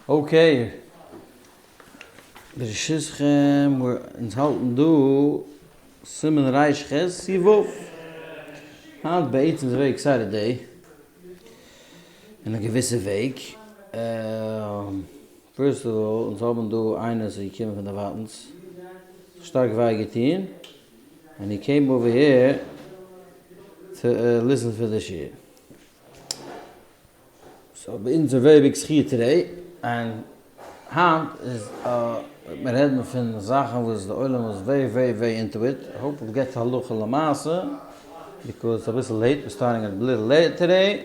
Okay, ברשותכם, אונז האלטן דא סימן רי"ח סי' ו'. היינט בעצם איז א very excited day, אין א געוויסע וועג. First of all, אונז האבן דא איינער וואס איז געקומען פון דערווייטנס, זיך שטארק וויי געטון, and he came over here to listen for the שיעור. So ביי אונז א very big זכי' today, און היינט איז מיר רעדן פון זאכן וואס די עולם איז very very very into it, I hope we'll get הלכה למעשה, because ס'איז אביסל late, we're starting a little late today,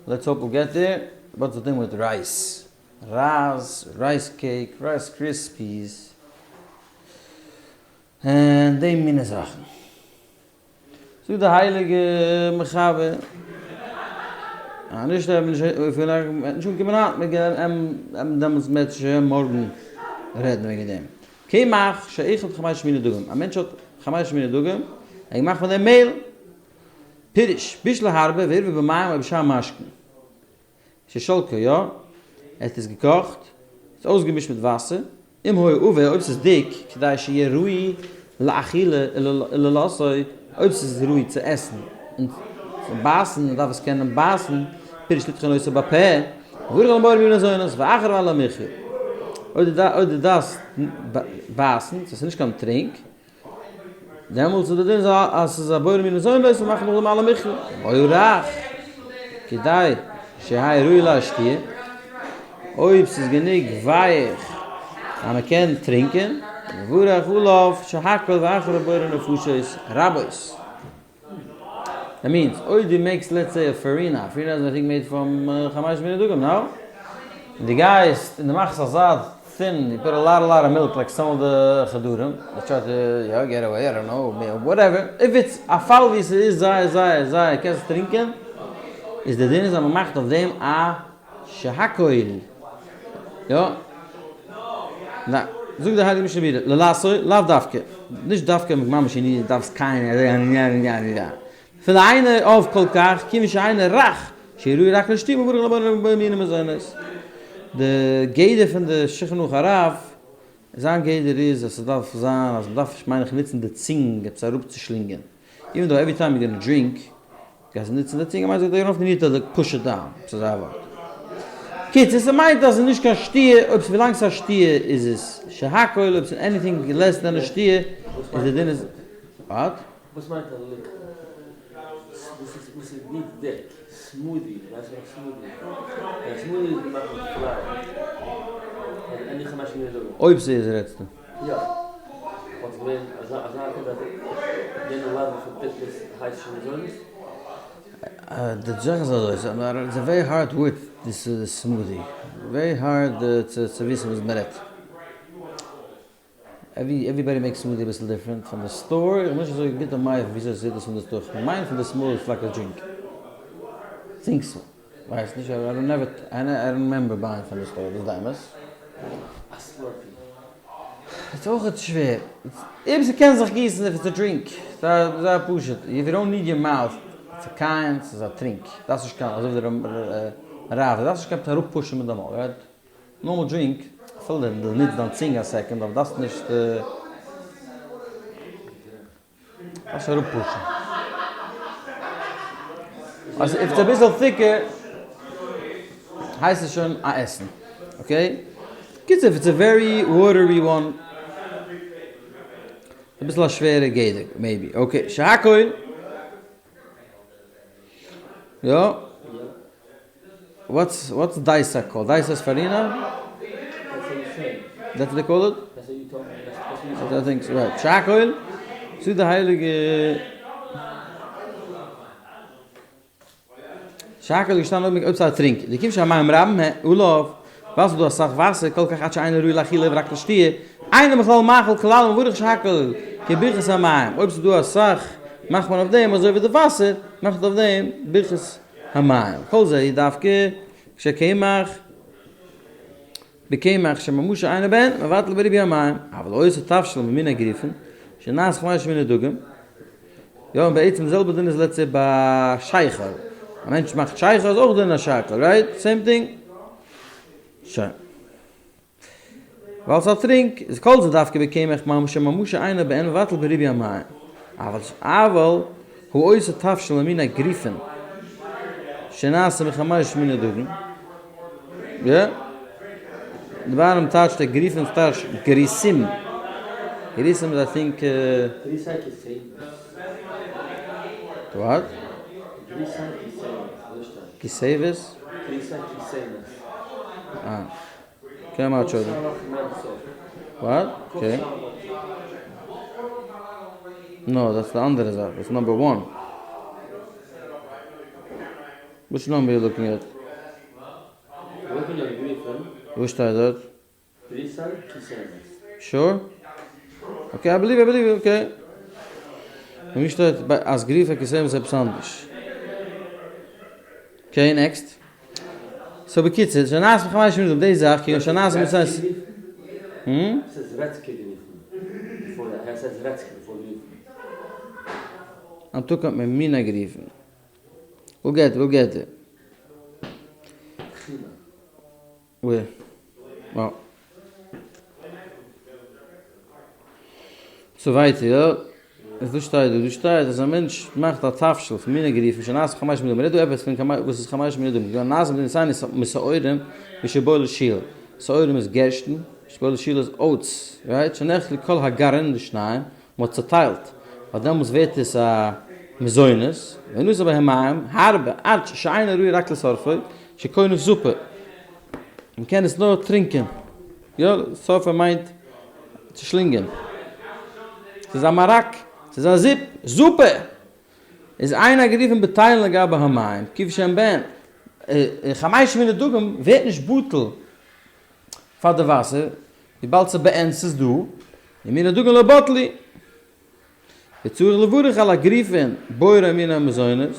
let's hope we'll get there, what's the thing with rice? רייז, rice cake, rice krispies, און די מינע זאכן. זאגט די הייליגע מחבר, אז נישט וועט מען נישט אנקומען היינט, מיר גייען דעמאלטס בעזהשי"ת מארגן רעדן וועגן דעם. קמח שאכל חמש מיני דגן, א מענטש האט חמש מיני דגן, ער האט געמאכט פון דעם מעהל, פירוש, בישלה הרבה ועירבה במים או בשאר משקין. ששלקה, יא, ער האט עס געקאכט, עס אויסגעמישט מיט וואסער, אם היה עבה, אויב ס'איז דיק, כדי שיהיה ראוי לאכילה וללעשו, אויב ס'איז ראוי צו עסן און צו בייסן, מען דארף עס קענען בייסן, פירוש לטחון אותו בפה, מברך על בורא מיני מזונות, ואחריו על המחיה. אויב דו דארפסט בייסן, ס'איז נישט קיין טרינק, דעמאלטס איז די דין אז ס'איז א בורא מיני מזונות און מאכט נאכדעם על המחיה. היה רך, כדי שיהא ראוי להשתיה, אויב ס'איז גענוג ווייך אז מ'קען טרינקען, מברך עליו שהכל ואחריו בורא נפשות רבות. That means, אויב דו מעגסט let's say א farina, א farina איז I think made from חמש מיני דגן, no? און דו גייסט און דו מאכסט אזא thin, you put a lot a lot of milk like some of די חדרים, they try to יא get away, I don't know, whatever, if it's א פאל ווי ס'איז זייער זייער זייער קענסט טרינקען, איז די דין איז אז מ'מאכט אויף דעם א שהכל. יא? ניין. זאגט די הייליגע משנה ברורה, ללעשו, לאו דווקא. נישט דווקא ממש אין דו דארפסט קיין אפילו אינו עב כל כך, כיוון שאינו רך, שראוי רק לשתי' מברך על בורא מיני מזונות. די גדר פון די שולחן ערוך הרב, זיין גדר איז אז ס'דארף זיין אז מ'דארף נישט מיין איך נוצן די צונג עפעס אראפצושלינגען. Even though every time you're gonna drink גייסט נוצן די צונג, מיינט זאגט ער you don't need to push it down, עפעס אזא ווארט. קיצור ס'מיינט אז ס'איז נישט קיין שתיה, אויב ס'ווילאנג ס'איז א שתיה איז עס שהכל, אויב ס'איז anything less than א שתיה איז די דין איז what? וואס מיינט א liquid? וואס איז נישט דיק? Smoothie, ווייסט וואס א smoothie איז? א smoothie איז געמאכט מיט flour. אדער any חמש מיני דגן. אויב ס'איז רעדסטו. יא. וואלט געווען אזא אזא קינד אז יענע level פון thickness הייסט שוין מזונות? די זאך איז אזוי, ס'איז א very hard word this smoothie, very hard צו וויסן וואס מ'רעדט. Everybody makes smoothie אביסל different פון די store, איך בין נישט אזוי גוט אין מח וויאזוי ס'זעט אויס פון די store, כ'מיין פון די smoothie איז like a drink. Think so. ווייס נישט, I don't never, I don't remember buying פון די store, דאס איז די אמת. א Slurpee. ס'איז אויכעט שווער. אויב ס'קען זיך גיסן if it's a drink. זייער פשוט. If you don't need your mouth צו קייען, ס'איז א טרינק. דארפסט נישט קיין, אזוי ווי דער רב, דו דארפסט נישט קיין עפעס אראפפושן מיט די מויל, right? Normal drink, אפילו דו נוצט דיין צונג א second, אבער דארפסט נישט. דארפסט אראפפושן. אז if it's אביסל thicker, הייסט עס שוין א עסן. Okay? קיצור, if it's a very watery one, אביסל א שווערע גדר, maybe. Okay, שהכל. יא? What's what's דייסא called? דייסא איז farina? That's what they call it? I think so, right. שהכל, צו די הייליגע שהכל איז געשטאנען אויב ס'איז א טרינק. די כיוון שהמים רבים עליו, ווייל ס'איז דא אסאך וואסער, כל כך עד שאינו ראוי לאכילה ורק לשתיה, אינו בכלל מאכל כלל ומברך שהכל כברכת המים. אויב ס'איז דא אסאך מאכט מען אויף דעם אזוי ווי די וואסער מאכט אויף דעם ברכת המים. כל זה היא דווקא כשקמח בקמח שממשו אינו בהן מבטל בריבוי המים, אבל עושה תבשיל ממין הגריפין שנעשה חמש מיני דגים, יא און בעצם די זעלבע דין איז let's say ביי שכר, א מענטש מאכט שכר איז אויך דין א שהכל, right? Same thing. שוין. ווייל ס'איז א טרינק, איז כל זה דווקא בקמח ממש שממשו אינו בעין מבטל בריבוי המים. אבל אבל הוא עושה תבשיל ממיני גריפין שנעשה מחמש מיני דגן. יא. די בארעם טייטשט דער גריפין טייטש גריסים. גריסים איז I think. גריסי כיסאות. What? גריסי כיסאות, אזוי שטייט. כיסאות? גריסי כיסאות. אה. קען מען שוין. What? Okay. No, that's די אנדערע זאך. That's number one. Which number you looking at? וואו שטייט דארט? Sure? Okay, I believe, I believe, okay. ביי מיר שטייט אז גריפין כיסאות איז עפעס אנדערש. Okay, next. So בקיצור, שנעשה מחמש מינים די זאך, כגון שנעשה מצות. Hmm? Says רעצקע גריפין. Before that, it says רעצקע before גריפין. I'm talking ממיני גריפין. We'll get it, we'll get it. Where? Well. So ווייטער, יא. איז דא שטייט דא, דא שטייט אז א מענטש מאכט א תבשיל פון מיני גריפין, שנעשה חמש מינים, מ'רעדט דא עפעס פון חמש, וואס איז חמש מינים, כגון נעשה מיט שעורים, ושיבולת שועל. שעורים איז גערשטן, שיבולת שועל איז oats, right? שנחלק כל הגרעין לשניים, מ'האט צוטיילט, ווייל דעמאלטס ווערט עס א מזונות, ונתן בהם מים, הרבה, עד שאינו ראוי רק לשורפו, שכונו זופה. מ'קען עס נאר טרינקען. יא, שורפו מיינט צו שלינגען. ס'איז א מרק, ס'איז א זופ, זופע! איז אין הגריפין בטלין לגבי המים, כיוון שהם בעין. חמש מיני דגים ווערט נישט בטל פאר די וואסער, וויבאלד ס'איז בעין ס'איז דא, און מיני דגים לא בטלי. וצריך לברך על הגריפין בורא מיני מזונות,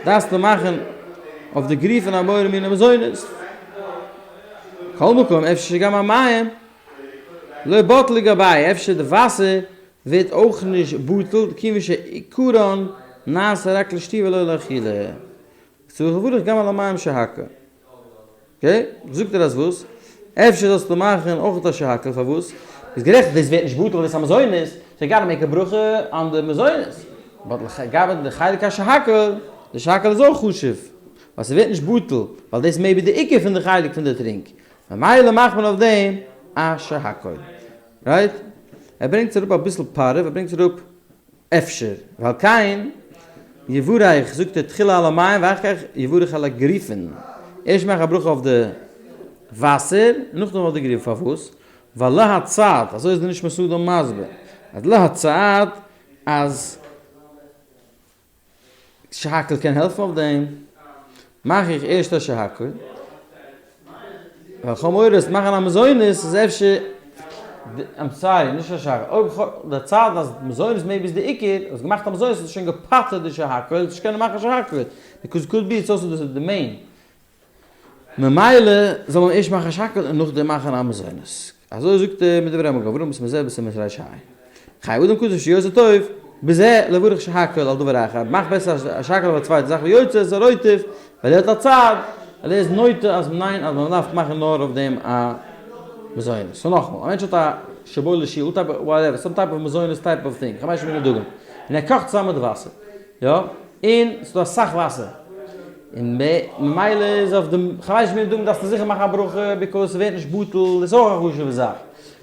דארפסטו מאכן אויף די גריפין א בורא מיני מזונות. כל מקום אפשר שגם המים לא בטל לגבי, אפשר די וואסער ווערט אויך נישט בטל, כיוון שעיקרן נעשה רק לשתייה ולא לאכילה. צריך לברך גם על המים שהכל. Okay, זאגט ער אז וואס? אפשר זאלסטו מאכן אויך א שהכל, פארוואס? ביסט גערעכט דאס ווערט נישט בטל ווייל דאס איז א מזונות, so gotta make א ברכה אן די מזונות, but לגבי די חלק השהכל, די שהכל איז אויך חשוב, ווייל ס'ווערט נישט בטל, ווייל דאס איז maybe די עיקר פון די חלק פון די טרינק, ממילא מאכט מען אויף דעם א שהכל. Right? ער ברענגט אראפ אביסל פארעוו, ער ברענגט אראפ אפשר, ועל כן יברך זאגט ער תחילה על המים ואחר כך יברך על הגריפין, ערשט מאך א ברכה אויף די וואסער און נאכדעם אויף די גריפין, פארוואס? ווייל להצד, אזוי איז די נשמת אדם מסביר, אז להצד אז שהכל קען העלפן אויף דעם, מאך איך ערשט א שהכל, ווייל כ'האב מורא עס מאכן א מזונות איז אפשר, I'm sorry, נישט א שהכל, אויב די צד אז מזונות maybe איז די עיקר, האסט געמאכט א מזונות האסטו שוין געפטר'ט די שהכל, וועסט נישט קענען מאכן שהכל, because could be it's also די main. ממילא זאל מען ערשט מאכן שהכל און נאכדעם מאכן א מזונות. אזוי זאגט ער מדברי מגן אברהם סימן זה בסימן ר"ה. חיי אדם כתוב שיותר טוב בזה לברך שהכל על דבר אחר, מאך בעסער א שהכל אויף א צווייטע זאך ויוצא את הרוטב, ווייל ער האט א צד, ווייל ער איז נוטה אז ניין אז מען דארף מאכן נאר אויף דעם א מזונות. So נאכאמאל, א מענטש האט א שיבולת שועל type whatever, some type of מזונות type of thing, חמש מיני דגים, און ער קאכט צוזאם מיט וואסער, יא, און ס'איז דא אסאך וואסער, און ממילא איז אויף דעם חמש מיני דגים דארפסטו זיכער מאכן א ברכה because ס'ווערט נישט בטל, דאס איז אויך א חשוב'ע זאך,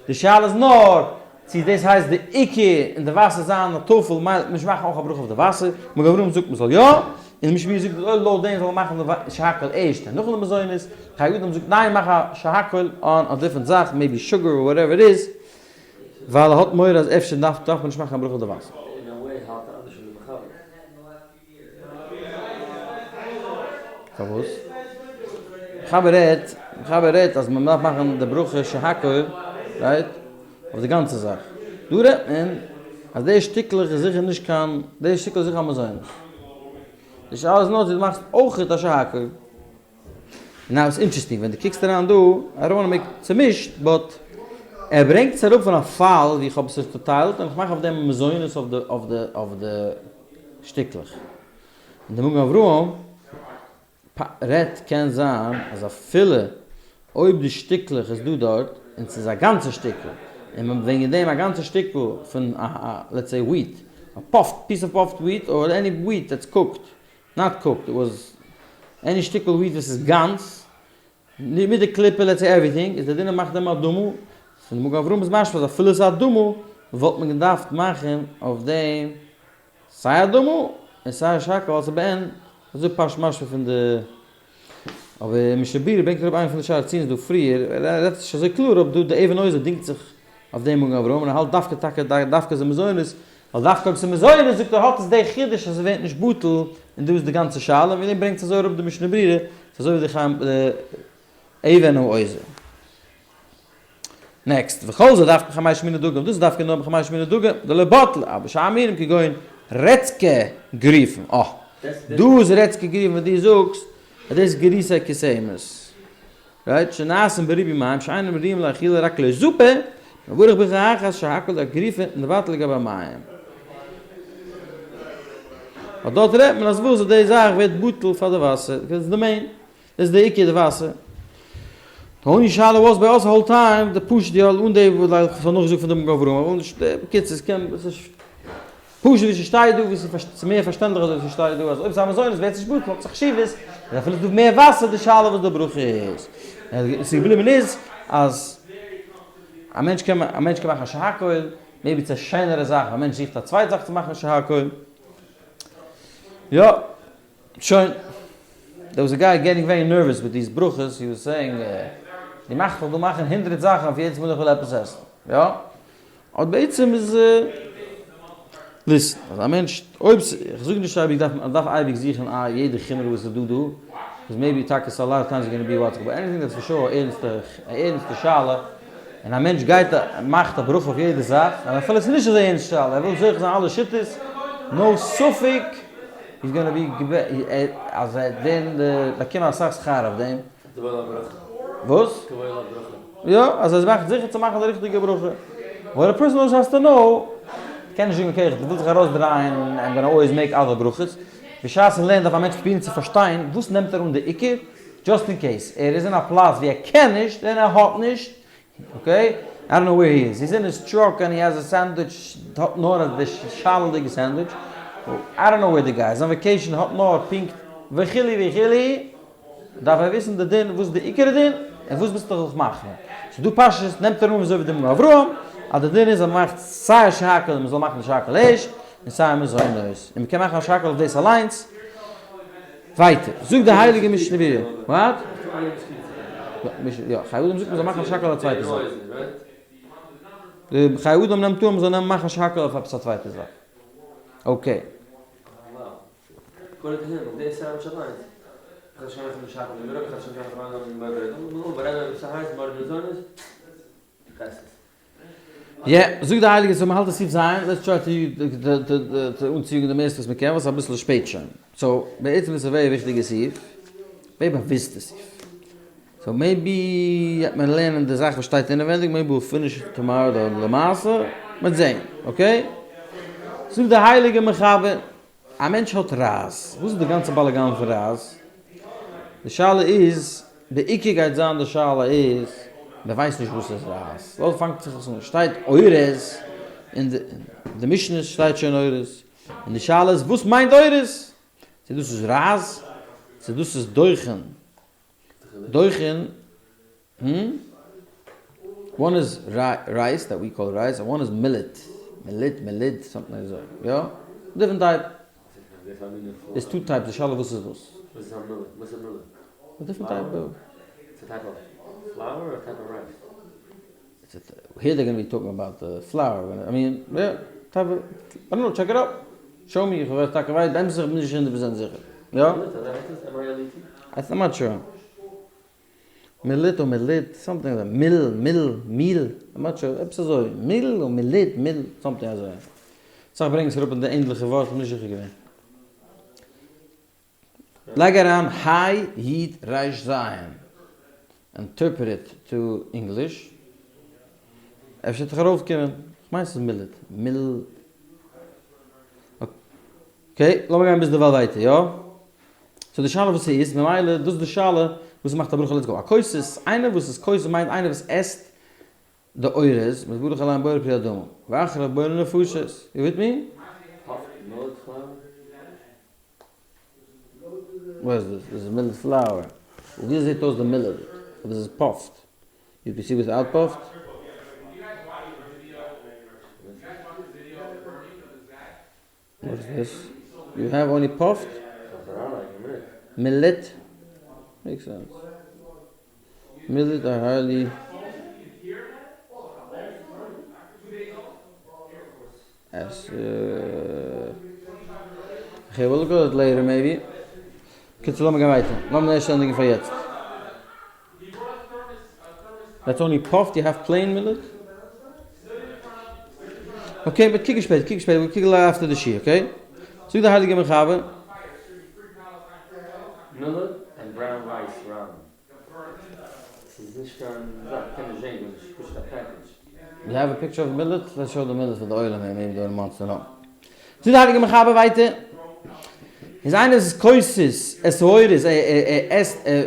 די שאלה איז נאר צו דאס הייסט די עיקר און די וואסער זיין א טפל ממילא וועט מען נישט מאכן אויך א ברכה אויף די וואסער, מגן אברהם זאגט מ'זאל יא, און משנה ברורה זאגט אז אויב לויט דעם זאל מען מאכן די שהכל ערשט און נאכדעם די מזונות, חיי אדם זאגט ניין מאך א שהכל on א different זאך maybe sugar or whatever it is, ווייל ער האט מורא אז אפשר דארף דארף מען נישט מאכן א ברכה אויף די וואסער. אין א way האלט ער אנדערש ווי די מחבר. פארוואס? מחבר רעדט, מחבר רעדט אז מען דארף מאכן די ברכה שהכל, right? אויף די גאנצע זאך. דא רעדט מען אז די שטיקלעך איז זיכער נישט קיין, די שטיקל איז זיכער א מזונות. די שאלה איז נאר צו דו מאכסט אויכעט א שהכל. Now it's interesting ווען דו קוקסט אריין דא, I don't wanna make צומישט, but ער ברענגט עס אראפ פון א פאל ווי איך האב עס צוטיילט און איך מאך אויף דעם מזונות אויף די אויף די אויף די שטיקלעך. און די מגן אברהם רעדט קען זיין אז אפילו. אויב די שטיקלעך איז דא דארט, און ס'איז א גאנצע שטיקל, און מען וועגן דעם א גאנצע שטיקל פון א א let's say wheat, א puffed piece of puffed wheat or any wheat that's cooked, not cooked, it was any שטיקל wheat וואס איז גאנץ, מיט די קליפה let's say everything, איז די דין מאכט דעם אדמה, פון די מגן אברהם איז משמע אז אפילו ס'איז אדמה, וואלט מען געדארפט מאכן אויף דעם סיי אדמה און סיי שהכל ווייל ס'איז בעין, אזוי פשט משמע פון די אבער משנה ברורה ברענגט אראפ איינע פון די שערי ציון דא פריער, ער רעדט נישט אזוי קלאר אבער דא די אבן עוזר דינגט זיך אויף דעם מגן אברהם און ער האלט דווקא טאקע דווקא איז מזונות, ווייל דווקא אויב ס'איז מזונות זאגט ער האט עס די חידוש אז ס'ווערט נישט בטל און דא איז די גאנצע שאלה און וועגן דעם ברענגט עס אזוי אראפ די משנה ברורה, ס'איז אזוי ווי די חיים די אבן העזר. next, וכל זה דווקא בחמש מיני דגן, דאס איז דווקא נאר בחמש מיני דגן, דלא בטל, אבל בשאר מינים כגון רצקה גריפן, אה, דא איז רצקה גריפן וואס דו זאגסט אז דאס איז גריסי כסמס, right, שנעשים בריבוי מים שאינם ראויים לאכילה רק לזופה, מברך ברכה אחת שהכל הגריפן נבטל לגבי המים. ווייל דארט רעדט מען אז וואס אז די זאך ווערט בטל פאר די וואסער, דאס איז די main. דאס איז די עיקר די וואסער. די only שאלה וואס ביי us whole time די פשוט יא אן די וואס איך האב נאכגעזאגט פון די מגן אברהם אבער נישט די בקיצור עס קען עס איז פשוט ווי ס'שטייט דא ווי ס'איז מער פארשטענדליך אזוי ווי ס'שטייט דא אז אויב ס'איז א מזונות ווערט עס נישט בטל האט עס א חשיבות און אפילו ס'איז דא מער וואסער די שאלה וואס די ברכה איז ס'איז געבליבן איז אז א מענטש קען א מענטש קען מאכן א שהכל maybe צו א שענערע זאך א מענטש זוכט א צווייטע זאך צו מאכן שהכל יא. שוין, there was a guy getting very nervous with these ברכות, he was saying, דו מאכסט מיך דא מאכן הונדרעט זאכן אויף יעדעס מאל איך וויל עפעס עסן, יא? אבער בעצם איז, listen, אז א מענטש, אויב ס, איך זאג נישט אייביג דארף מען, דארף אייביג זוכן א יעדע חומרא וואס איז דא דא, 'cause maybe טאקע ס'א lot of times gonna be what's, אבער anything that's for sure א ערנסטע, א ערנסטע שאלה, און א מענטש גייט מאכט א ברכה אויף יעדע זאך, און אפילו ס'איז נישט אזוי ערנסט שאלה, ער וויל זוכה זיין אלע שיטות, no ספק, איז gonna be אז ער וועט ווערן באקומען אסאך שכר אויף דעם. וואס? יא, אז ער מאכט זיכער צו מאכן די ריכטיגע ברכה. What a person always has to know, קען נישט זאגן okay איך וויל זיך ארויסדרייען I'm gonna always make other ברכות. בשעת'ן לערנען דארף א מענטש פרובירן צו פארשטיין וואס נעמט ער אן די עיקר, just in case ער איז אין א פלאץ ווי ער קען נישט און ער האט נישט, okay? I don't know where he is, he is in his truck and he has a sandwich, האט נאר די שאלה'דיגע sandwich, I don't know where the guy איז on vacation, האט נאר פונקט וכו' וכו', דארף ער וויסן די דין, וואס איז די עיקר דין, און וואס ביסטו זיך מחמיר. ס'איז דא פשטות, נעמט ער אן אזוי ווי די מגן אברהם, אז די דין איז אז מ'מאכט סיי א שהכל און מ'זאל מאכן די שהכל ערשט, און סיי א מזונות, און מ'קען מאכן א שהכל אויף דאס אליינס. ווייטער זאגט די הייליגע משנה ברורה, what? יא, חיי אדם זאגט מ'זאל מאכן שהכל א צווייטע זאך. די חיי אדם נעמט אן מ'זאל נעמען מאכן שהכל אויף עפעס א צווייטע זאך. okay. יע, זאגט די הייליגע so מ'האלט די סעיף ז', let's try to אנצויאגן די מערסטע וואס מ'קען ווייל ס'איז אביסל שפעט שוין. so בעצם איז עס א very וויכטיגע סעיף, very באוויסטע סעיף. so maybe גייט מען לערנען די זאך וואס שטייט אינעווענדיג, maybe we'll finish tomorrow די למעשה, מ'וועט זען, okay? זאגט די הייליגע מחבר, א מענטש האט רייז, וואס איז די גאנצע באלאגאן פון רייז? די שאלה איז, די עיקר גייט זיין די שאלה איז, מען ווייסט נישט וואס איז רייז, דארט פאנגט זיך עס אן, שטייט אורז, אין די משנה שטייט שוין אורז, און די שאלה איז וואס מיינט אורז? צו דאס איז רייז, צו דאס איז דוחן, דוחן Hmm? One is rice that we call rice and one is millet, millet, millet, something אזוי, יא? Different type. There's two types, די שאלה וואס איז וואס. וואס איז א millet? וואס איז millet? A different type of. It's a type of flour or a type of rice? Here they're gonna be talking about the flour, I mean, yeah, type of, I don't know, check it out. Show me, איך ווייס טאקע ווייס, באמת איך בין נישט הונדערט פראצענט זיכער. יא? I'm not sure. Millet און millet, something אזוי, מיל, מיל, מיל, I'm not sure, עפעס אזוי, מיל און millet, מיל, something אזוי. אסאך ברענגען עס אראפ אין די ענדליכע ווארט, כ'בין נישט זיכער געווען. לייג אריין היי יוד רייש זיין, interpret it to English, אפשר וועט איך ארויפקומען, כ'מיין ס'איז millet, מיל, okay, לאמיר גיין ביז דערווייל ווייטער, יא? So די שאלה וואס ס'איז, ממילא דאס איז די שאלה. וואס מאכט א ברכה let's go. א כוסס, איינער וואס איז כוסס מיינט איינער וואס עסט די אורז, מברך עליהם בורא פרי האדמה, ואחריו בורא נפשות. You with me? וואס איז דאס? דאס איז millet flour. ווי זעט אויס די millet? אויב עס איז puffed. You can see without puffed? וואס איז דאס? You have only puffed? Millet? Makes sense. Millet are highly as okay, we'll look at it later maybe. קיצור, לאמיר גיין ווייטער. לאמיר ערשט ענדיגן פאר יעצט. That's only puffed, you have plain millet? Okay, but קוק שפעטער, קוק שפעטער, we'll קוק after the שיעור, okay? זאגט דער הייליגער מחבר. Millet and brown rice round. ס'איז נישט קיין זאך, קען נישט זען, ס'איז פשוט א package. You have a picture of millet? Let's show the millet for the עולם here, maybe the עולם wants to know. זאגט דער הייליגער מחבר ווייטער. איז איינער איז כוסס את האורז, ער עסט, ער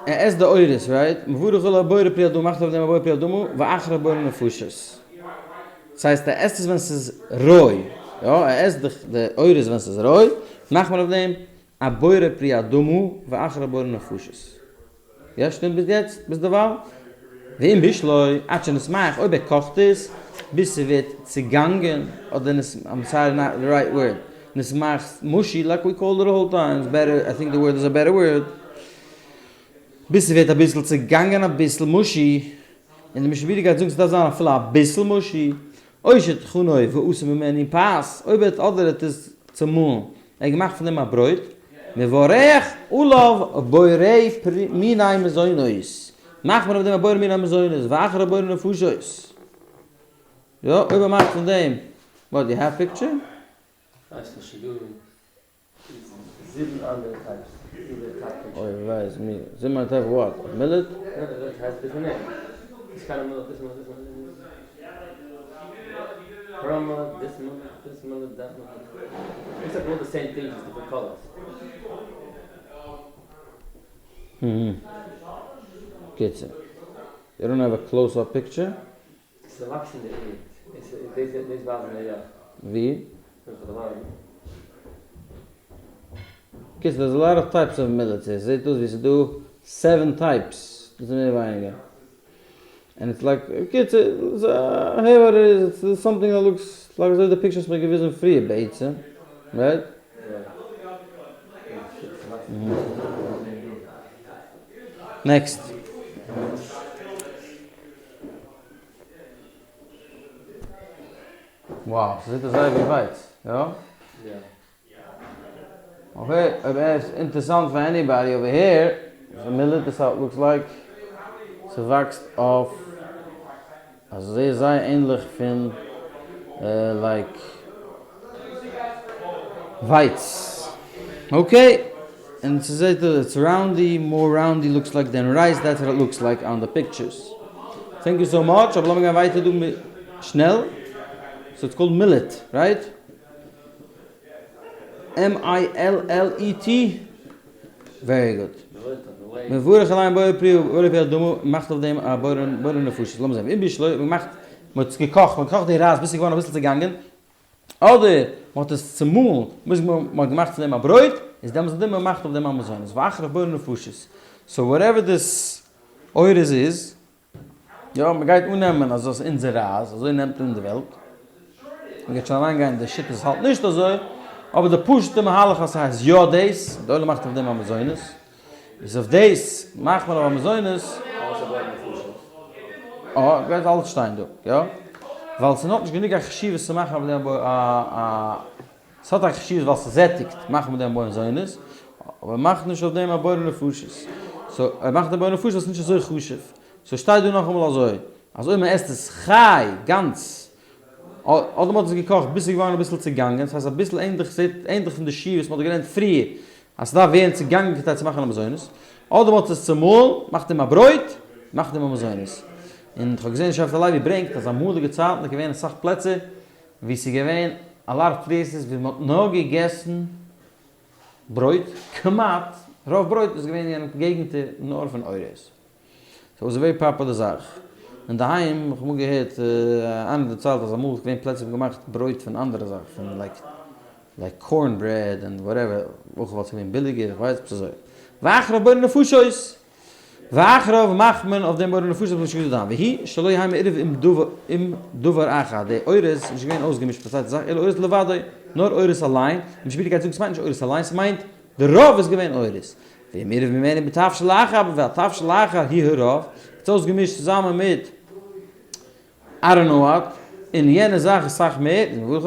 עסט די אורז, right? מברך עליו בורא פרי האדמה, מאכט אויף דעם א בורא פרי האדמה, ואחריו בורא נפשות. דאס הייסט ער עסט עס ווען ס'איז רוי, יא, ער עסט די אורז ווען ס'איז רוי, מאכט מען אויף דעם א בורא פרי האדמה, ואחריו בורא נפשות. יא, שטימט ביז יעצט? ביז דערווייל? ואם בישלו עד שנתמעך, אויב ער קאכט עס ביז ס'ווערט צעגאנגען, אדער נס, I'm sorry not the right word, נתמעך mushy like we called it the whole time, it's better, I think the word is a better word, ביז ס'ווערט אביסל צעגאנגען אביסל mushy, און די משנה ברורה גייט זאגן ס'דארף זיין אפילו אביסל mushy, או שטחנו ועשה ממנו פת, אויב ער האט אדער האט עס צעמאלן, ער האט געמאכט פון דעם א ברויט, מברך עליו בורא מיני מזונות, מאכט מען אויף דעם א בורא מיני מזונות, ואחריו בורא נפשות. יא, אויב ער מאכט פון דעם, what, you have picture? כ'ווייס נישט, ס'דא זיבן אנדערע types, אוי וויי איז מיר, זיבן אנדערע types what? Of millet? קיצור, you don't have a close up picture? ווי? קיצור there's a lot of types of millets עס זעט אויס ווי ס'איז דא seven types דאס איז מער ווייניגער and it's like קיצור הער what it is it's something that looks like אזוי די picture האסט מיר געוויזן פריער בעצם right? Next. Wow, ס'זעט אויס זייער ווי ווייץ, יא? Okay, אויב עס איז אינטערעסאנט פאר anybody over here, millet this how it looks like, ס'וואקסט אויף אזוי זייער ענליך פון like ווייץ. Okay, און ס'זעט אויס it's roundy, more roundy looks like than rice, that's what it looks like on the pictures. Thank you so much, אבער לאמיר גיין ווייטער דא שנעל. So it's called millet, right? M I L L E T? Very good. מברך עליהם בורא פרי בורא פרי האדמה, מאכט אויף דעם א בורא נפשות. לאמיר זען, ואם בישלו, מען מאכט, מען האט עס געקאכט, מען האט געקאכט די רייז ביז ס'איז געווארן אביסל צעגאנגען, אדער מען האט עס צעמאלן ביז מען האט געמאכט פון דעם א ברויט, איז דעמאלטס די מען מאכט אויף דעם א מזונות, ואחריו בורא נפשות. So whatever this אורז איז, יא, מען גייט אננעמען אז דאס איז אונזער רייז, אזוי נעמט אן די וועלט. מען גייט שוין אריינגיין אין די שיטות וואס האלט נישט אזוי, אבער די פשוט'ע מהלך אז ס'הייסט יא דאס, די עולם מאכט אויף דעם א מזונות, איז אויף דאס מאכט מען אויף א מזונות. פארוואס א בורא נפשות? אה, גייט אלעס שטיין דא, יא? ווייל ס'האט נישט גענוג א חשיבות צו מאכן אויף דעם א א ס'האט א חשיבות ווייל ס'זעטיגט, מאכן מיט דעם בורא מזונות, אבער מאכט נישט אויף דעם א בורא נפשות. So ער מאכט די בורא נפשות איז נישט אזוי חשוב. So שטייט דא נאכאמאל אזוי, אז אויב מ'עסט עס חי, גאנץ, אדער מ'האט עס געקאכט ביז ס'איז געווארן אביסל צעגאנגען, ס'הייסט אביסל ענדליך, ס'זעט ענדליך פון די שיעור וואס מ'האט געלערנט פריער, אז ס'דארף ווערן צעגאנגען כדי צו מאכן א מזונות, אדער מ'האט עס צעמאלן, מאכט אים א ברויט, מאכט אים א מזונות. און כ'האב געזען שבט הלוי ברענגט אז אמאליגע צייטן איז געווען אסאך פלעצער וואו ס'איז געווען a lot of places וואו מ'האט נאר געגעסן ברויט, כמעט. רוב ברויט איז געווען אין יענע געגנטער נאר פון אורז. so איז א very popular זאך. אינדערהיים איך האב אמאל געהערט איינער דערציילט אז אמאל איז געווען פלעצער וואס געמאכט ברויט פון אנדערע זאכן פון like like corn bread און whatever, אויך ווייל ס'איז געווען ביליגער, איך ווייס עפעס אזוי. ואחריו בורא נפשות! ואחריו מאכט מען אויף דעם בורא נפשות וואס נישט געזאגט והיא שלא יהא מעורב עם דבר אחר, די אורז איז נישט געווען אויסגעמישט מיט א צווייטע זאך אלא אורז לבדו, נאר אורז אליין, און שפעטער גייט זאגן ס'מיינט נישט אורז אליין ס'מיינט די רוב איז געווען אורז, ואם עירב ממנו בתבשיל אחר והתבשיל האחר הוא הרוב, האט עס אויסגעמישט צוזאמען מיט I don't know what, און יענע זאך איז סאך מער, איז מבורך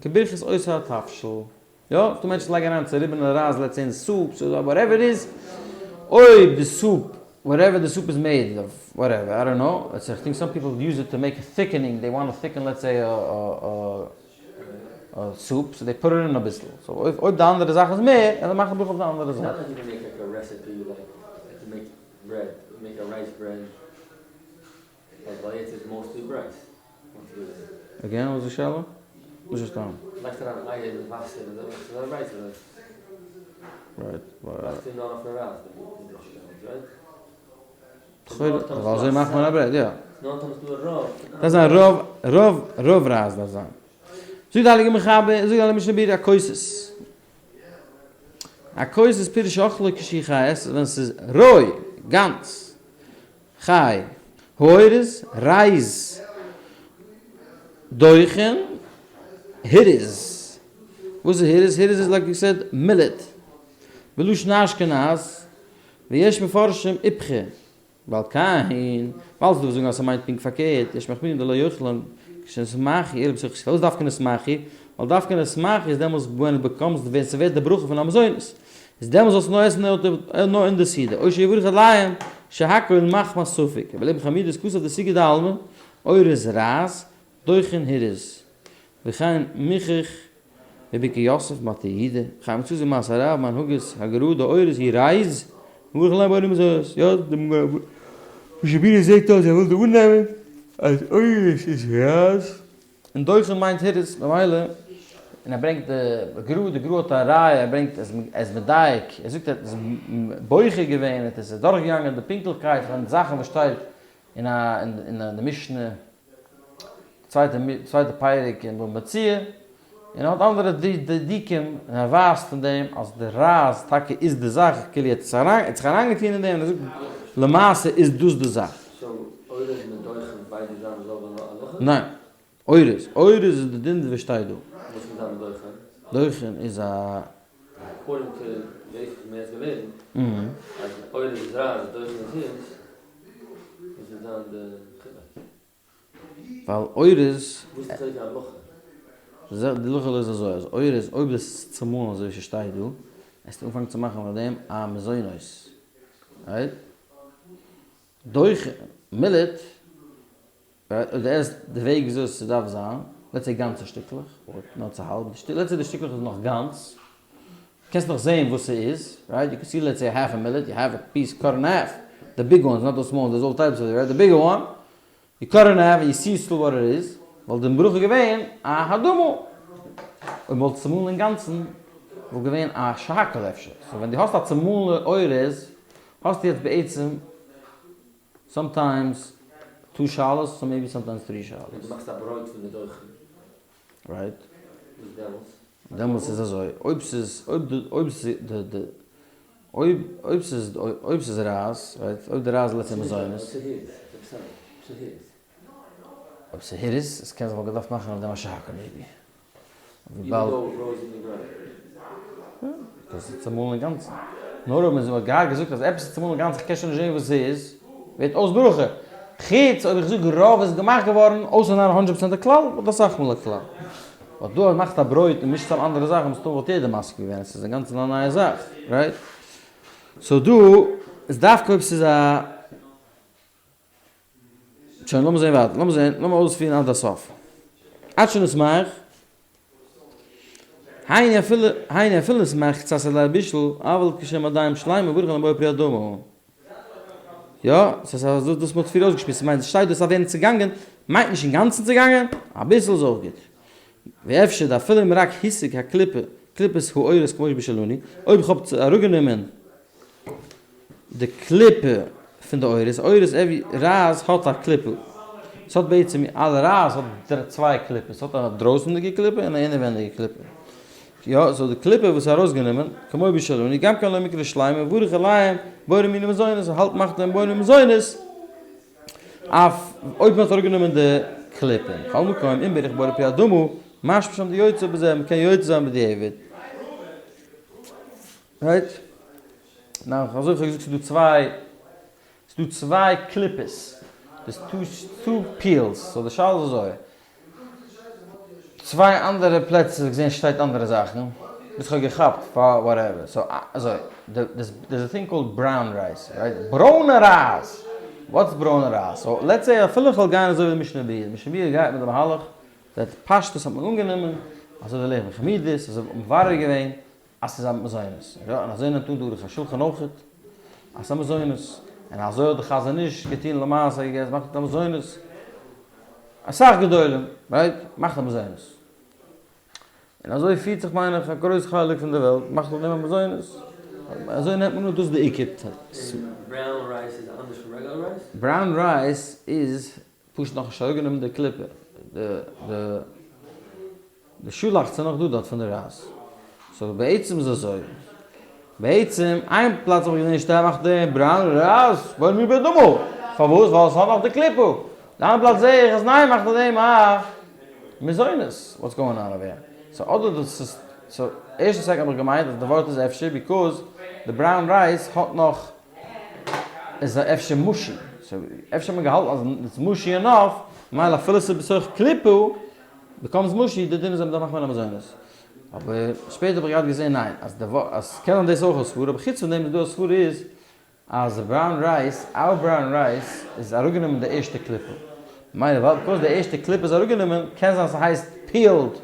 כברכת אותו התבשיל. יא, ס'דא מענטשן וואס לייגן אריין צעריבענע רייז let's say אין סופ, סאו whatever it is, אויב די סופ, whatever די סופ איז made of, whatever, I don't know, let's say, I think some people use it to make a thickening, they want to thicken let's say a soup, so they put it in אביסל, so אויב די אנדערע זאך איז מער, קען זיי מאכן ברכה אויף די אנדערע זאך. Again, וואס איז די שאלה? נישט פארשטאנען. לייגסט אריין אייער אין וואסער און דאן מאכסטו א rice bread. Right. לייגסטו נאר אויפן רייז די right? ווייל אזוי מאכט מען א bread, יא. נאר טאמער ס'דא א רוב. דארף זיין רוב, רוב, רוב רייז דארף זיין. זאגט די הייליגע מחבר, זאגט די הייליגע משנה ברורה הכוסס. הכוסס פירוש אכלו כשהוא חי, עס ווען ס'איז רוי, גאנץ. חי, האורז, רייז, דוחן, היריז. וואס איז היריז? היריז איז like you said millet. בלשון אשכנז, ויש מפרשים איפכא, ועל כן, ווייל ס'דא וואס זאגן אז ס'מיינט פונקט פארקערט, יש מחמירים דלא יאכלום כשנתמעכו אלא בתוך פארוואס דווקא נתמעכו? ווייל דווקא נתמעכו איז דעמאלס when it becomes ווען ס'ווערט די ברכה פון המזונות. איז דעמאלס זאלסטו נאר עסן נאר אין די סעודה, או שיברך עליהם שהכל מחמת ספק, רבי אבן חמידות כתב דסיגי דעלמא, אורז רייז, דוחן הירז, וכן מוכח בברכי יוסף מטה יהודה, וכן מצאתי מעשה הרב מהנהגת הגר"א דאורז היא רייז, מברך עליהם בורא מזונות, יא, די משבירי זעהט אויס ער וויל דא אננעמען אז אורז איז רייז. און דוחן מיינט הירוס ממילא, און ער ברענגט די גר"א, די גר"א האט א ראיה, ער ברענגט ער איז מדייק, ער זאגט ער האט עס בוחר געווען, ער האט עס דורך געגאנגען די פונקטליכקייט פון די זאכן וואס שטייט אין א אין די משנה, צווייטע צווייטע פרק אין בבא מציעא, און ער האט אנדערע דיוקים, און ער ווייזט פון דעם אז די רייז טאקע איז די זאך, כאילו ער האט זיך אריינגעטון אין דעם, און ער זאגט למעשה איז דאס די זאך. So אורז מיט דוחן ביידע זיינען זעלבע הלכה? ניין. אורז, אורז איז די דין וואס שטייט דא. וואס איז זיין דוחן? דוחן איז א. According to דאס וואס מ'האט יעצט געלערנט, אז אורז איז רייז און דוחן איז הירז, וואס איז דאן די חילוק? ווייל אורז. וואס איז די חילוק אין הלכה? די הלכה איז אזוי, אז אורז, אויב דאס איז צומאלן אזוי ווי ס'שטייט דא, וועסטו אנפאנגען צו מאכן פון דעם א מזונות. Right? דוחן, millet. אויב דו עסט די וועג וויאזוי ס'דארף זיין, let's say גאנצע שטיקלעך, אדער נאר צוהאלבט, let's say די שטיקלעך איז נאך גאנץ, קענסט נאך זעהן וואס ס'איז, right? You can see let's say half a millet, you have a piece cut in half, the big ones, not the small ones, there's all types of right? The bigger one, you cut in half and you see still what it is, וואלט די ברכה געווען א האדמה. אויב מ'וואלט עס צומאלן אינגאנצן, וואלט געווען א שהכל אפשר. So ווען דו האסט א צומאלענע אורז, האסטו יעצט בעצם sometimes two שאלות, so maybe sometimes three שאלות. ווען דו מאכסט א ברויט פון די דוחן. Right. וואס דעמאלטס? דעמאלטס איז אזוי, אויב ס'איז, אויב די, אויב ס'איז די, די, אויב, אויב ס'איז, אויב ס'איז רייז, right, אויב די רייז לעצט איז מזונות. אויב ס'איז הירז, עס קען זיך וואלט געדארפט מאכן אויף דעם א שהכל maybe. וויבאלד. דאס איז צומאלן אינגאנצן. נאר אויב מען האט געהאט געזאגט אז עפעס איז צומאלן אינגאנצן איך קען שוין נישט זען וואס ס'איז, ווערט אויס ברכה. חוץ אויב איך זאג רוב איז געמאכט געווארן אויסער נאר הונדרעט פראצענט די כלל, וואלט אסאך מאל א כלל. באט דא אז מאכסט א ברויט און מישט צאם אנדערע זאכן מסתמא וואלט יעדער מסכים געווען אז ס'איז אינגאנצן א נייע זאך, right? So דא איז דווקא אויב ס'איז א. שוין לאמיר זען ווייטער, לאמיר זען, לאמיר אויספירן עד הסוף. עד שנשמח, היינו אפילו, היינו אפילו נשמח קצת על הבישול, אבל כשהם עדיין שלמים וברוך להם בורא פרי האדמה. יא, ס'איז אז דאס מ'האט פריער אויסגעשמועסט, ס'מיינט ס'שטייט דא ס'דארף ווערן צעגאנגען, מיינט נישט אינגאנצן צעגאנגען, אביסל איז אויך גוט. ואפשר דאפילו אם רק הסיק הקליפה, קליפת האורז כמו שבישלנו, אויב כ'האב אראפגענומען. די קליפה פון די אורז, אורז every רייז האט א קליפה, ס'האט בעצם אלע רייז האט צוויי קליפות, ס'האט א דרויסענדיגע קליפה און א אינעווענדיגע קליפה, יא, so די קליפה וואס איז ארויסגענומען, כמו בשלנו, גם כן לא מיקרי שלימה, מברך עליהם, בורא מיני מזונות, האלט מאכט דעם בורא מזונות, אויף אויב מ'האט אראפגענומען די קליפה, מכל מקום, אם בירך בורא פרי האדמה, משמע שם דיוצא בזה, מ'קען יוצא זיין בדיעבד. Right? נאו, אזוי ווי כ'האב געזאגט ס'איז דא צוויי, ס'איז דא צוויי קליפות, there's two two peels, so די שאלה איז אזוי, צוויי אנדערע פלעצער האב איך געזען שטייט אנדערע זאכן, ביז כ'האב געכאפט פאר whatever, so אזוי, there's a thing called brown rice, right? ברוינע רייז! What's ברוינע רייז? So let's say אפילו כ'וועל גיין אזוי ווי די משנה ברורה, משנה ברורה גייט מיט די מהלך, that פשטות האט מען אנגענומען, אזוי ווי לחם חמודות, אזוי ווי מ'האט מברר געווען, אז ס'איז א מזונות, יא, און אזוי נעמט אן די ערוך השולחן אויכעט, אז ס'איז א מזונות, און אזוי האט די חזון איש געטון למעשה, געגעסן מאכט א מזונות, אסאך גדולים, right, מאכט א מזונות, און אזוי פירט זיך מיין איך א גרויס חלק פון די וועלט, מאכט אויף דעם א מזונות, אזוי נעמט מען אן דאס איז די עיקר. Brown rice איז אנדערש פון רעגולער rice? Brown rice איז פשוט נאכנישט אראפגענומען די קליפה, די די די שאלאכץ איז נאך דא דארט פון די רייז, so בעצם איז אזוי, בעצם איין פלאץ האב איך געזען שטייט מאכט די brown rice בורא מיני פרי האדמה, פארוואס? ווייל עס האט נאך די קליפה, די אנדערע פלאץ זעה איך אז ניין מאכט אויף דעם א מזונות, what's going on over here, so אדער דאס איז, so ערשטע second האב איך געמיינט אז די ווארט איז אפשר because די brown rice האט נאך איז אפשר mushy, so אפשר האט מען געהאלטן אז it's mushy enough, ממילא אפילו ס'איז בתוך קליפה, becomes mushy, די דין איז אז מ'דארף מאכן מן המזונות. אבער שפעטער האב איך געהאט געזען ניין, אז די ווארט, אז ס'קען זיין דאס אויך א סברא, אבער חוץ פון דעם איז דא א סברא איז אז brown rice, our brown rice, איז אראפגענומען די ערשטע קליפה. ממילא ווייל because די ערשטע קליפה איז אראפגענומען, קען זיין ס'הייסט peeled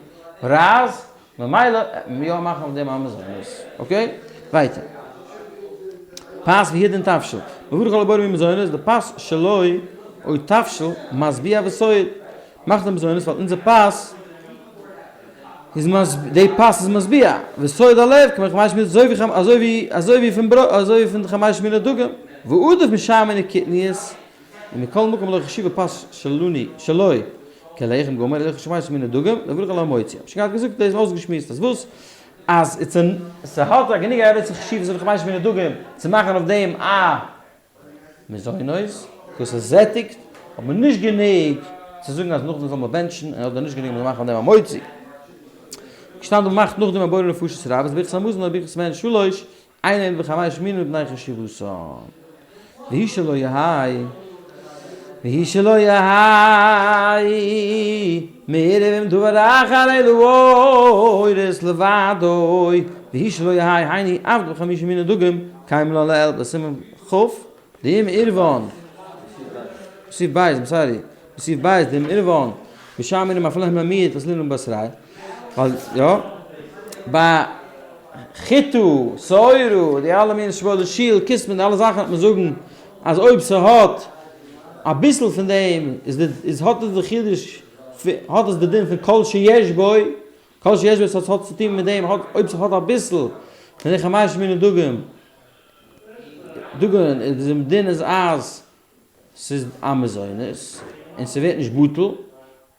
רייז, ממילא וועט מען יא מאכן אויף דעם א מזונות. Okay? ווייטער. פת והוא הדין תבשיל. מברך על הבורא מיני מזונות, די פת שלו או תבשיל משביע וסועד. מאכט די מזונות ווייל אונזער פת איז משביע, די פת איז משביע, וסועד הלב, כמו חמש מיני, אזוי ווי אזוי ווי אזוי ווי פון ברויט, אזוי ווי פון די חמש מיני דגן. ועדיף משאר מיני קטניות. ומכל מקום לא חשיבה פת שלנו שלו כלחם גמור אלא חשוב מיני דגים לברך על המוציא. האב שוין געהאט געזאגט דאס אויסגעשמועסט אז וואס אז it's ס'האט א גענוג א גרויסע חשיבות אויף חמש מיני דגים צו מאכן אויף דעם א מזונות וואס עס זעטיגט אבער נישט גענוג צו זאגן אז נאכדעם זאל מען בענטשן און אדער נישט גענוג מ'זאל מאכן אויף דעם א מוציא. געשטאנען דא מאכט נאכדעם א בורא נפשות רבות ברכת המזון און ברכת מעין שלוש איינער בחמש מינים מפני חשיבותן. והוא שלא יהא, והוא שלא יהא, מעורב עם דבר אחר אלא אורז לבדו, והוא שלא יהא היינו אף בחמישה מיני דגים, קיימא לן לעיל בסימן כ', דאם עירבון, בסעיף ב', I'm sorry, בסעיף ב', דאם עירבן, בשאר מינים אפילו הם למיעוט פסלינן בתריה, ווייל יא, ביי חיטה, שעורה, די אלע מיני שיבולת שועל, כסמין, די אלע זאכן וועט מען זאגן אז אויב ס'האט אביסל פון דעם איז די איז האט עס די חידוש האט עס די דין פון כל שיש בו, כל שיש בו ס'האט צוטון מיט דעם האט אויב ס'האט אביסל פון די חמש מיני דגים דגן איז די דין איז אז ס'איז א מזונות און ס'ווערט נישט בטל,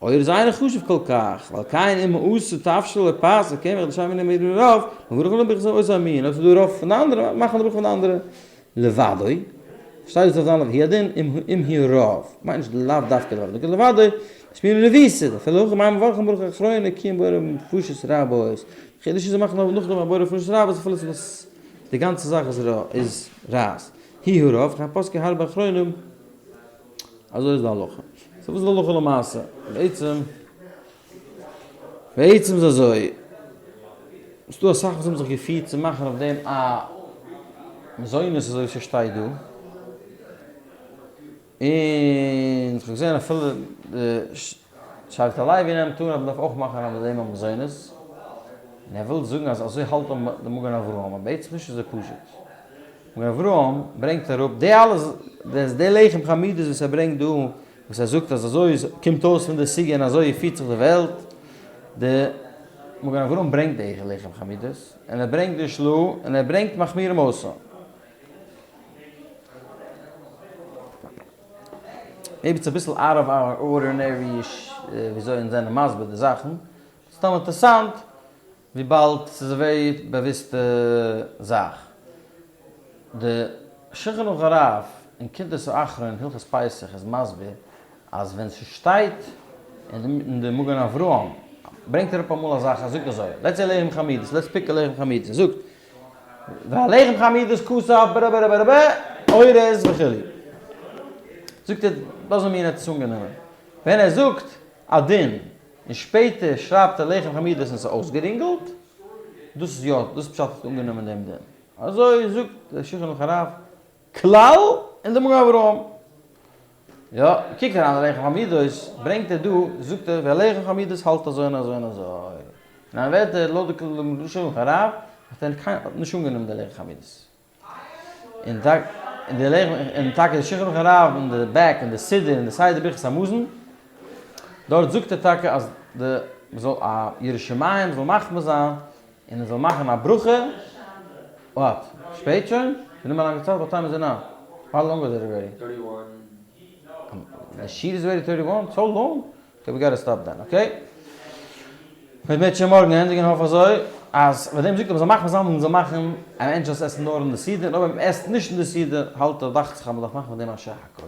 אויב איז אינו חשוב כל כך, ועל כן אם עשה תבשיל או פת או קמח דשאר מינים מעורבין רוב, מברך עליו ברכת אותו המין, אויב ס'איז דא רוב פון די אנדערע, מאכט מען די ברכה פון די אנדערע לבדו, שטייט דאס אויף זיין הוא הדין אם הוא רוב, מיינט נישט לאו דווקא לבדו, לבדו, משמיעין רבותא, אפילו הכי מאי מברכין ברכה אחרונה כי אם בורא נפשות רבות, חידוש איז מאכן נאכדעם א בורא נפשות רבות אפילו ס'איז די גאנצע זאך איז רייז. הוא הרוב, וכן פסקו הרבה אחרונים, אזוי איז די הלכה. So וואס איז די הלכה למעשה? בעצם, בעצם איז אזוי, ס'דא אסאך וואס האבן זיך געפירט צו מאכן אויף דעם א מזונות אזוי ווי ס'שטייט דא, און כ'האב געזען אפילו די שבט הלוי נעמט אן אז מ'דארף אויך מאכן אויף דעם א מזונות, און ער וויל זאגן אז אזוי האלט די מגן אברהם, אבער בעצם נישט אזוי פשוט. מגן אברהם ברענגט אראפ די אלע די לחם חמודות וואס ער ברענגט דא, וואס ער זאגט אז אזוי קומט אויס פון די סוגיא און אזוי פירט זיך די וועלט, די מגן אברהם ברענגט די לחם חמודות, און ער ברענגט די של"ה, און ער ברענגט מחמירים אותה. maybe it's אביסל out of our ordinary וויאזוי אונז זענען מסביר די זאכן, סתם אינטערסאנט וויבאלד ס'איז א very באוויסטע זאך. די שולחן ערוך הרב אין קונטרס האחרון הלכות פסח איז מסביר אז ווען ס'שטייט אין די מגן אברהם ברענגט ער אראפ אמאל א זאך ער זאגט אזוי let's say לחם חמודות let's pick א לחם חמודות ער זאגט והלחם חמודות כתב ב ב ב ב אורז וכו' זאגט ער doesn't mean ער האט עס אנגענומען ווען ער זאגט א דין און שפעטער שרייבט ער לחם חמודות און ס'איז אויסגערינגלט דאס איז יא דאס פשט האט אנגענומען דעם דין אזוי זאגט דער שולחן ערוך הרב כלל אין די מגן אברהם. יא, קוק אריין אין לחם חמודות, ברענגט ער דא, זאגט ער, והלחם חמודות האלט אזוי און אזוי און אזוי. אין אנדערע ווערטער, לויט די שולחן הרב, האט ער קיין האט נישט אנגענומען די לחם חמודות. און די לחם און טאקע די שולחן הרב אין די back אין די סידור אין די סדר ברכת המזון, דארט זאגט ער טאקע אז די מ'זאל א ירא שמים זאל מחמיר זיין און ער זאל מאכן א ברכה, what? שפעט שוין? ס'גענומען א לאנגע צייט? What time is it now? How long is it already? Thirty one. די שיעור איז already thirty one? So long? Okay we gotta stop then, okay? מ'וועט בעזהשי"ת מארגן ענדיגן האף אזוי אז ביי דעם זאגט ער מ'זאל מאכן זאל מ'זאל מאכן א מענטש זאל עס עסן נאר אין די סעודה און אויב ער עסט נישט אין די סעודה האלט ער דאכט זיך אז מ'דארף מאכן פון דעם א שהכל.